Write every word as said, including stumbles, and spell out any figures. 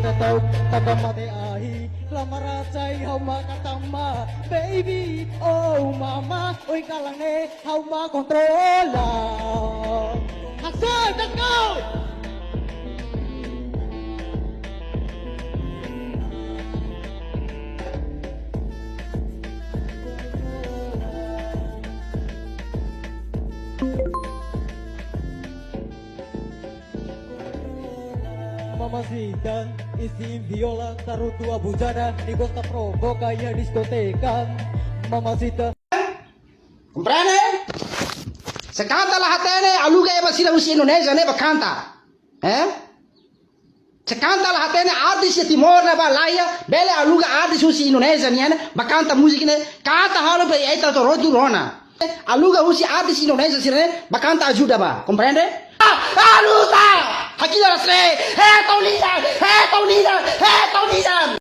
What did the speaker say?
Tau taka mate ahi, lamara sai ha'u mak hatama, baby, oh mama, oi kalan ne'e ha'u mak kontrola. Haksolok, let's go! Mamacita, e sin viola, tarutu abusada, e gosta provoka iha diskoteka. Mamacita. Komprende? Se kanta la hatene, aluga ema sira husi Indonézia ne'e bá kanta. Eh? Se kanta la hatene, artis iha Timor ne'ebá laiha, bele aluga artis husi Indonézia nian ne'e bá kanta múzika ne'e, kanta halo be eta to rotu rona. Aluga husi artis Indonézia sira ne'e bá kanta ajuda bá, komprende? Ah, aluga! Hakilar sre, eh,